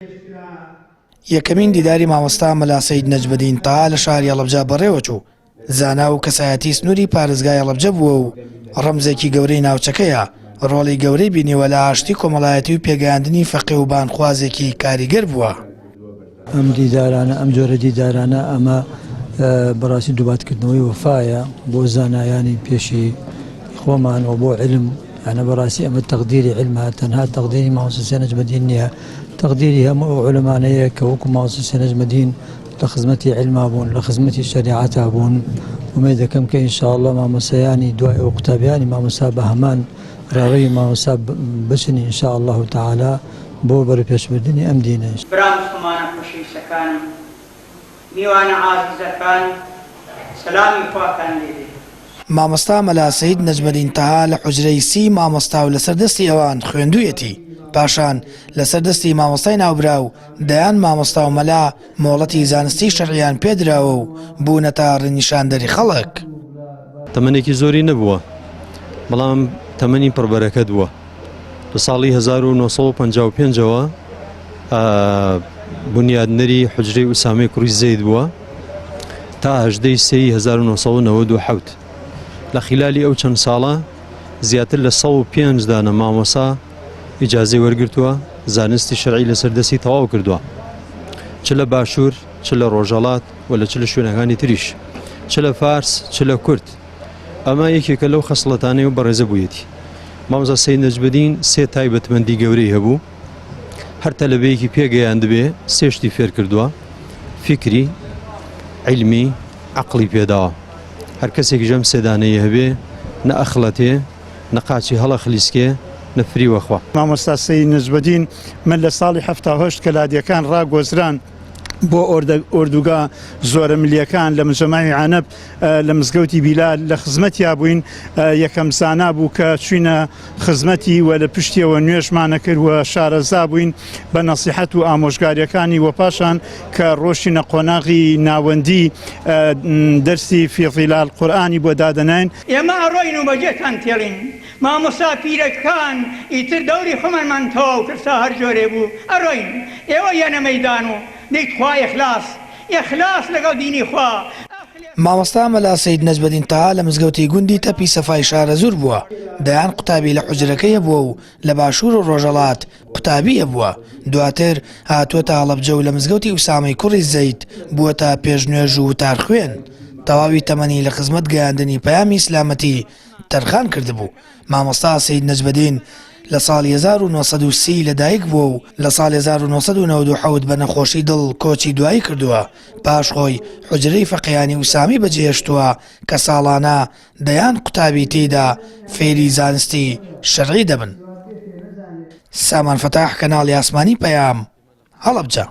یەکەمین دیداری مامۆستا مەلا سەید نەجمەدین تەها لە شاری هەڵەبجە بەڕێوەچوو، زانا و کەسایەتی سنووری پارێزگای هەڵەبجە بووە و ڕەمزێکی گەورەی ناوچەکەیە، ڕۆڵی گەورەی بینیوە لە ئاشتی کۆمەڵایەتی و پێگەیاندنی فەقێ و بانگخوازێکی کاریگەر بووە. ئەم دیدارانە، ئەم جۆرە دیدارانە ئەمە بەڕاستی دووباتکردنەوەی وەفایە بۆ زانایانی پێشی خۆمان و بۆ علم یانە بەڕاستی ئەمە تەقدیری علمە تەنها تەقدیری مامۆستا حسێن نەجمەدین نییە تەقدیری هەموو ئەو عولەمانەیە کە وەکو مامۆستا حسێن نەجمەدین لە خزمەتی علما بوون لە خزمەتی شەریعەتا بوون ئومێد دەکەم کە ئینشاءاللە مامۆستایانی دوای ئەو قوتابیانی مامۆستا بە هەمان ڕێڕەوی مامۆستا بچن ان شاء اللە تعالی بۆ بەرەوپێشبردنی ئەم دینە. برا موسڵمانە خۆشەویستەکانم، میوانە ئازیزەکان، سەلامی خواتان لێ بێ. مامۆستا مەلا سەید نەجمەدین تەها لە حوجرەی سی مامۆستا و لەسەر دەستی ئەوان خوێندوویەتی، پاشان لەسەر دەستی مامۆستای ناوبراو دەیان مامۆستا و مەلا مۆڵەتی زانستی شەرعیان پێدراوە و بوونەتە ڕێنیشاندەری خەڵک. تەمەنێکی زۆری نەبووە، بەڵام تەمەنی پڕبەرەکەت بووە. لە ساڵی 1955 ەوە بنیادنەری حجرەی ئوسامەی کوڕی زەید بووە تا هەژدەی سێی 1997 لە خیلالی ئەو چەند ساڵە زیاتر لە 105 دانە مامۆسا ئیجازەی وەرگرتووە زانستی شەرعی لەسەر دەستی تەواو کردووە چ لە باشوور چ لە ڕۆژهەڵات و لە چ لە شوێنەکانی تریش چ لە فارس چ لە کورد ئەمە یەکێکە لەو خەسڵەتانەی و بەڕێزە بوویەتی. مامۆستا سەید نەجمەدین سێ تایبەتمەندی گەورەی هەبوو، هەر تەلەبەیەکی پێگەیاندبێ سێ شتی فێر کردووە، فیکری، عیلمی، عەقڵی پێداوە. هەر کەسێکیش ئەم سێ دانەی هەبێ نە ئەخڵەتێ، نە قاچی هەڵەخلیسکێ، نە فریو ئەخوا. مامۆستا سەید نەجمەدین، من لە ساڵی 78 کە لادێکان ڕاگۆزران بۆ ئۆردوگا زۆرەملییەکان لە مجەمەعی عەنەب لە مزگەوتی بیلال لە خزمەتیا بووین، یەکەم زانا بوو کە چوینە خزمەتی و لە پشتیەوە نوێژمان ئەکرد و شارەزا بووین بە نەسیحەت و ئامۆژگاریەکانی و پاشان کە ڕۆشتینە قۆناغی ناوەندی دەرسی فی ظلال قورئانی بۆ دادەناین. ئێمە ئەڕۆین و بەجێتان تێڵین مامۆستا پیرەکان ئیتر دەوری خۆمانمان تەواو کرد سا هەر جۆرێ بوو ئەڕۆین ئێوە یەنە مەیدان و دەی تخوا ئیخلاس ئیخلاس لەگەڵ دینی خوا. مامۆستا مەلا سەید نەجمەدین تەها لە مزگەوتی گوندی تەپی سەفای شارەزوور بووە، دەیان قوتابی لە حوجرەکەی هەبووە و لە باشوور و ڕۆژهەڵات قوتابی هەبووە، دواتر هاتووەتە هەڵەبجە و لە مزگەوتی ئوسامەی کوڕی زەید بووەتە پێشنوێژ و وتارخوێن، تەواوی تەمەنی لە خزمەت گەیاندنی پەیامی ئیسلامەتی تەرخان کردبوو. مامۆستا سەید نەجمەدین لە ساڵی 1930 لەدایک بووە و لە ساڵی 1997 بە نەخۆشی دڵ کۆچی دوایی کردووە، پاش خۆی حوجرەی فەقێیانی ئوسامی بەجێهێشتووە کە ساڵانە دەیان قوتابی تێیدا فێری زانستی شەرعی دەبن. سامان فەتاح، کەناڵی ئاسمانی پەیام، هەڵەبجە.